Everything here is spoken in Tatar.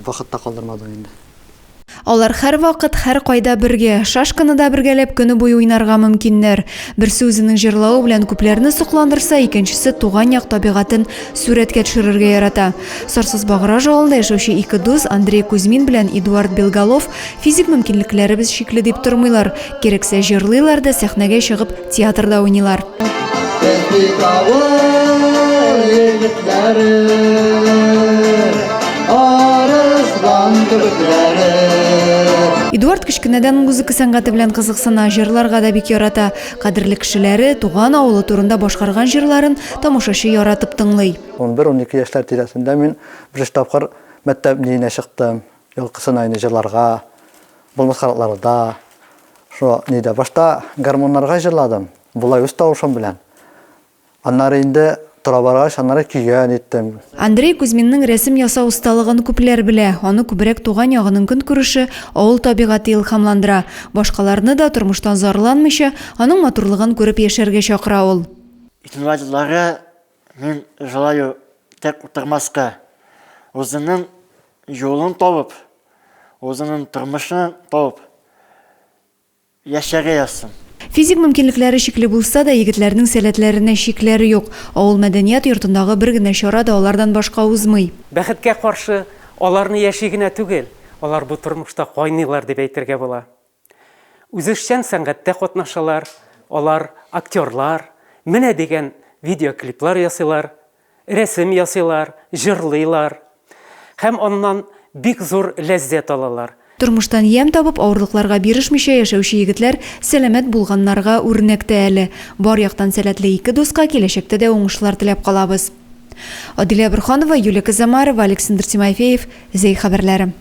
Вакыт та калдырмадык инде. Алар һәрвакыт, һәркайда бергә. Шашканы да бергәләп көне буе уйнарга мөмкиннәр. Берсе үзенең җырлавы белән күпләрне сокландырса, икенчесе туган як табигатен сурәткә төшерергә ярата. Сарсаз-Баграж авылында яшәүче ике дус Андрей Кузьмин белән Эдуард Белголов физик мөмкинлекләребез чикле дип тормыйлар. Кирәксә җырлыйлар да, сәхнәгә чыгып театрда уйныйлар. Без бит авыл егетләре, арыслан кебекләре. Эдуард кечкенәдән музыка сәнгате белән кызыксына, җырларга да бик ярата. Кадерле кешеләре, туган авылы турында башкарган җырларын тамашачы яратып тыңлый. 11-12 яшьләр тирәсендә мин беренче тапкыр мәктәп ниенә чыктым. Елкысына инде җырларга, булмас Шул нидә башта гармуннарга җырладым, болай үз тавышым белән. Аннары инде тора баргач, аннары көйгә ниттем. Андрей Кузьминның рәсем ясау осталыгын күпләр белә. Аны күбрәк туган ягының көнкүреше, авыл табигате илһамландыра. Башкаларны да, тормыштан зарланмыйча, аның матурлыгын күреп яшәргә чакыра ул. Инвалидларга мин желаю тек утырмаска, үзенең юлын табып, үзенең тормышын табып яшәргә язсын. Физик мөмкинлекләре чикле булса да, егетләрнең сәләтләренә чикләр юк. Авыл мәдәният йортындагы бер генә чара да алардан башка узмый. Бәхеткә каршы, аларны яши генә түгел, алар бу тормышта кайныйлар дип әйтергә була. Үзешчән сәнгатьтә катнашалар, алар актерлар, менә дигән видеоклиплар ясыйлар, рәсем ясыйлар, җырлыйлар һәм аннан бик зур ләззәт алалар. Тормыштан ямь табып, авырлыкларга бирешмичә яшәүче егетләр сәламәт булганнарга үрнәк тә әле. Бар яктан сәләтле ике дуска киләчәктә дә уңышлар теләп калабыз. Адилә Борһанова, Юлия Казамарова, Александр Тимофеев, Зәй хәбәрләре.